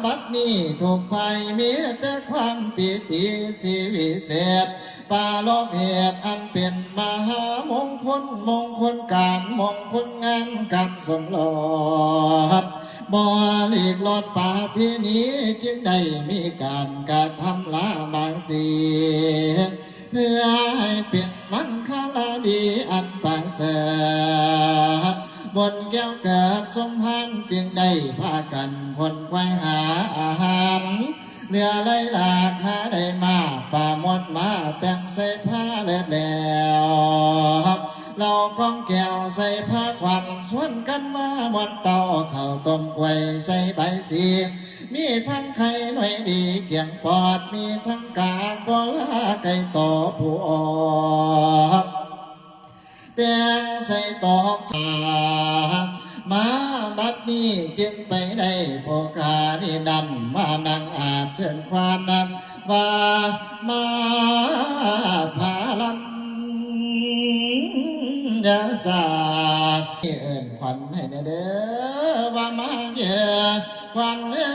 ບັດນີ້ທຸກຝ່າຍມີແຕ່ຄວາມປີຕິສິວິເສດ ປາລົບເຫດອັນເປັນມະຫາມົງຄົນ ມົງຄົນການ ມົງຄົນງານການສົມລົດ ບໍລິກລົດປະເພນີ ຈຶ່ງໄດ້ມີການກະທຳລາບາງສິ່ງ ເພື່ອໃຫ້ເປັນມັງຄະລາດີອັນປະເສີດ ບົນແກ້ວເກີດສົມພານ ຈຶ່ງໄດ້ພາກັນຂົນຂວາຍຫາອາຫານ ເຫຼືອໄຫຼຫຼາກຫາໄດ້ມາ ປາໝົດມາແຕ່ງໃສ່ພາເລີດແລ້ວ ເຫຼົ້າກອງແກ້ວໃສ່ພາຂວັນ ຊວນກັນມາມ່ວນເຕົ້າ ເຂົ້າຕົ້ມກ້ວຍໃສ່ໃບສີ ມີທັງໄຂ່ໜ່ວຍດີກຽງປອດ ມີທັງກາກໍລາໄກ່ຕໍ່ຜູ້ອອກ ແຕ່ງໃສ່ຕອກສາ ມາບັດນີ້ຈຶ່ງໄປໄດ້ໂພຄານີ້ນັ້ນ ມານັ່ງອາດເຊີນຂວັນ ວ່າມາພາລັນຍາສາ ເອີ້ນຂວັນໃຫ້ແດ່ເດີ້ ວ່າມາເຢີຂວັນເອີ